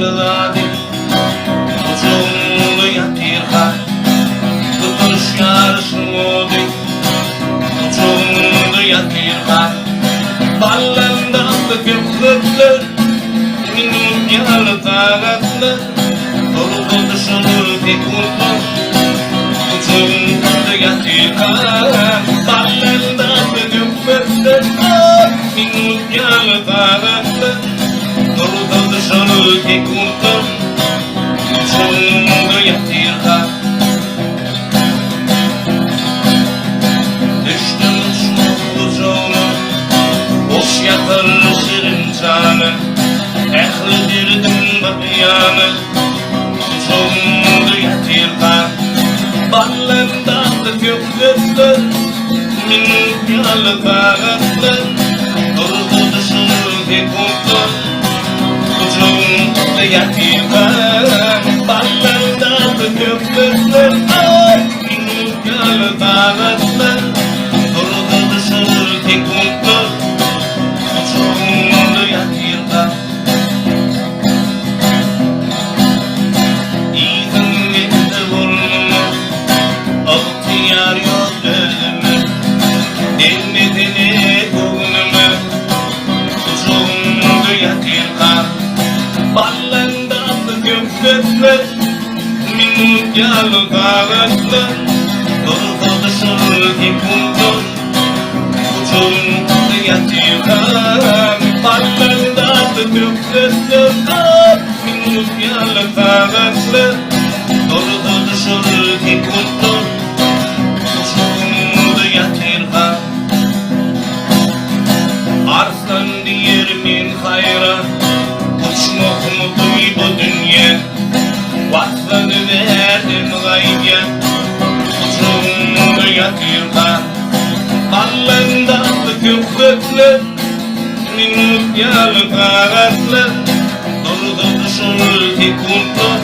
ähli zady Gujagyňda ýatyrka Tutaşýar yşgyň ody Gujagyňda ýatyrka Ballandaky söhbetler Minut ýaly sagatlar Durdy şol sekuntlar Gujagyňda ýatyrka Ballandaky söhbetler Minut ýaly sagatlar Durdy şol sekuntlar Gujagyňda ýatyrka Düşdüm uçmaz gujagyna, Boş ýatyr şirin jany, Ähli derdim bir ýana, Gujagyňda ýatyrka. Ballam datly söhbetler, Minut ýaly sagatlar, Durdy şol sekuntlar, Gujagyňda ýatyrka. Ballam datly söhbetler, Minut ýaly sagatlar, Durdy şol sekuntlar, Gujagyňda ýatyrka. Yzyň gelse burnuma, Ygtyýar ýok özüme, Degmesene göwnüme, Gujagyňda ýatyrka. Ballan datly söhbetler, Minut ýaly sagatlar, Dursa-da şol sekuntlar, Gujagyňda ýatyrkam. Ballan datly söhbetler, Minut ýaly sagatlar, Dursa-da şol sekuntlar, Gujagyňda ýatyrkam. Arslan diýer men haýran, Uçmahmy bu dünýä? Watany bärden gaýdýan, Gujagyňda ýatyrka. Allan datly söhbetler, Minut ýaly sagatlar, Durdy şol sekuntlar.